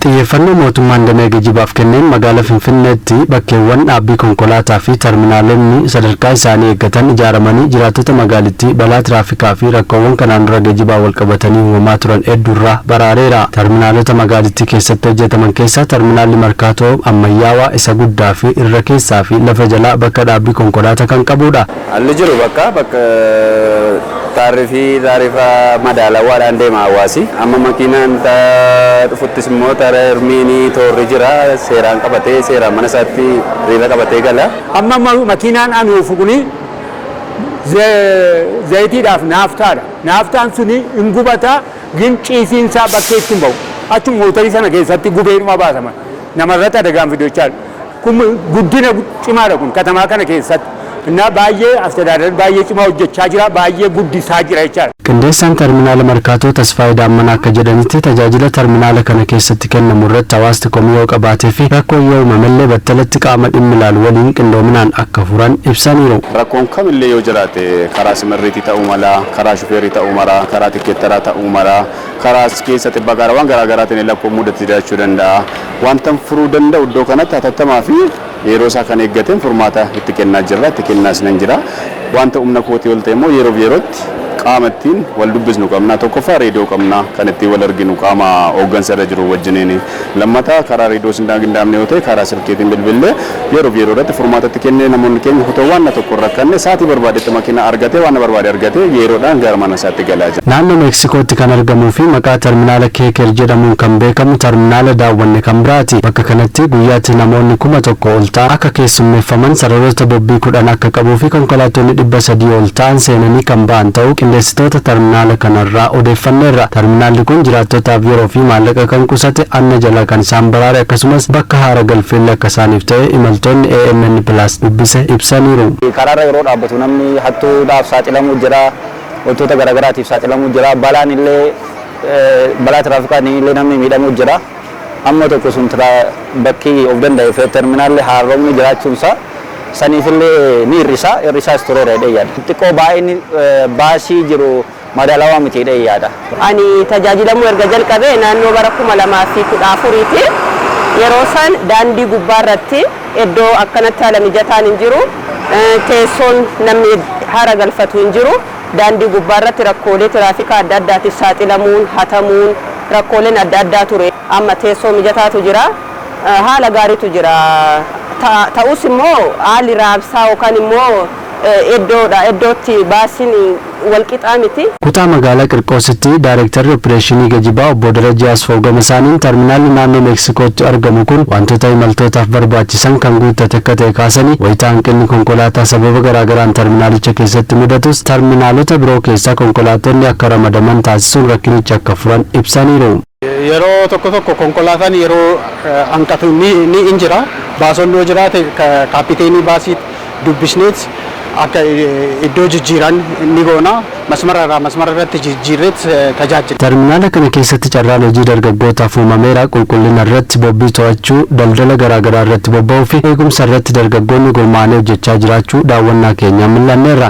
Xiyyeeffannoo mootummaan damee geejibaaf kenneen magaalaa Finfinneetti bakkeewwan dhaabbii konkolaataa fi terminaalonni sadarkaa isaanii eeggatan ijaaramanii jiraattota magaalittii balaa tiraafikaa fi rakkoowwan kanaan dura geejibaa wal qabatanii uumamaa turan hedduurraa baraareera. Terminaalota magaalittii keessatti hojjetaman keessaa terminaalli Markaatoo ammayyaawaa isa guddaa fi irra keessaa fi lafa jalaa bakka dhaabbii konkolaataa kan qabudha. Haalli jiru bakka taarifii taarifa madaalawaadhaan deema hawaasi. Amma makiinaan dhufuttis immoo termiinii toorri jira, seeraan qabatee, seeraan mana isaatti hiriira qabatee gala. Amma makiinaan ani oofu kuni zayitiidhaaf naaftaadha. Naaftaan suni hin gubata, gin ciisiinsaa bakkee ittiin bahu. Achuma mootarii sana keessatti gubeedhuma baasama. Namarratti adagaan fidu jechaadha. Kun guddina cimaadha kun katamaa kana keessatti. Innaa baay'ee astadaadar baay'ee cimaa hojjechaa jira, baay'ee guddisaa jira jechaadha. Qindeessaan terminaala Markaatoo Tasfaayee Daammanaa akka jedhanitti, tajaajila terminaala kana keessatti kennamu irratti hawaasni komii yoo qabaatee fi rakkoo yoo uumamellee battalatti qaama dhimmi ilaalu waliin qindoominaan akka furan ibsaniiru. Rakkoon kamillee yoo jiraate, karaa simirriitii ta'uu mala, karaa shufeerii ta'uu mala, karaa tikkeettaraa ta'uu mala, karaa keessatti waan garaa garaatiin lakkoon mudatti jiraachuu danda'a. Wanta furuu danda'u iddoo kanatti hatattamaa fi yeroo isaa kan eeggateen furmaata itti kennaa jirra, itti kennaas nan jira. Wanta humna kootii ol ta'e immoo yeroof yerootti qaama ittiin wal dubbisnu qabna. Tokkoffaa reediyoo qabna, kan ittiin wal arginu qaama hooggansa irra jiru wajjiniin. Lammataa karaa reediyoo sin danda'amne yoo ta'e, karaa silkiitiin bilbillee yeroof yeroo irratti furmaata itti kennee, namoonni keenya otoo waan tokko hin rakkanne sa'aatii barbaadetti makiina argatee, waan barbaade argatee, yeroodhaan gara mana isaatti galaa jira. Naannoo Meeksikootti kan argamuu fi maqaa terminaala Keeker jedhamuun kan beekamu terminaala daawwanne kan biraati. Bakka kanatti guyyaatti namoonni 1000 ol ta'an akka keessummeeffaman, sararoota bobbii 10 akka qabuu fi konkolaattonni 300 ol ta'an seenanii kan ba'an ta'uu qindeessitoota terminaala kanarraa odeeffanneerra. Terminaalli kun jiraattotaaf yeroo fi maallaqa kan qusate, anna jalaa kan isaan baraare, akkasumas bakka haara galfeellee akka isaaniif ta'e imaltoonni AMN Plus dubbise ibsaniiru. Karaarra yeroo dhaabbatu namni hattuudhaaf saaxilamuu jira, wantoota garaagaraatiif saaxilamuu jira, balaan illee, balaa tiraafikaatiin illee namni miidhamuu jira. Amma tokko sun bakki of danda'e terminaalli haaromni jiraachuunsaa saniifillee ni hir'isa, hir'isaas tureera jedhee yaada. Xiqqoo baay'inni baasii jiru madaalawaa miti jedhee yaada. Ani tajaajilamuu erga jalqabee naannoo bara 2014ti. Yeroo san daandii gubbaa irratti iddoo akkanatti haala mijataan hin jiru. Teessoon namni haara galfatu hin jiru. Daandii gubbaa irratti rakkoolee tiraafikaa adda addaatiif saaxilamuun, hatamuun, rakkooleen adda addaa ture. Amma teessoo mijataatu jira. Haala gaariitu jira. Ta'us immoo haalli raabsaa yookaan immoo iddoodha iddootti baasiin walqixaa miti. Kutaa magaalaa Qirqoositti Daayirektarri Opereeshinii Geejjibaa obbo Darajaa Asfaw gama isaaniin, terminaalli naannoo Meeksikootti argamu kun wantoota imaltootaaf barbaachisan kan guuttate akka ta'e kaasanii, wayitaa hanqinni konkolaataa sababa garaagaraan terminaalicha keessatti mudatus terminaalota biroo keessaa konkolaattonni akka ramadaman taasisuun rakkinicha akka furan ibsaniiru. Yeroo tokko tokko konkolaataan yeroo hanqatu ni injira. Baasonni yoo jiraate kaapiteenii baasii dubbisneet akka iddoo jijjiiran ni goona. Masmara irraa masmara irratti jijjiirreet tajaajila. Terminaala kana keessatti carraan hojii dargaggootaaf uumameera. Qulqullina irratti bobbii to'achuu, daldala garaagaraa irratti bobba'uu fi eegumsa irratti dargaggoonni gurmaa'anii hojjechaa jiraachuu daawwannaa keenyaan mul'anneerra.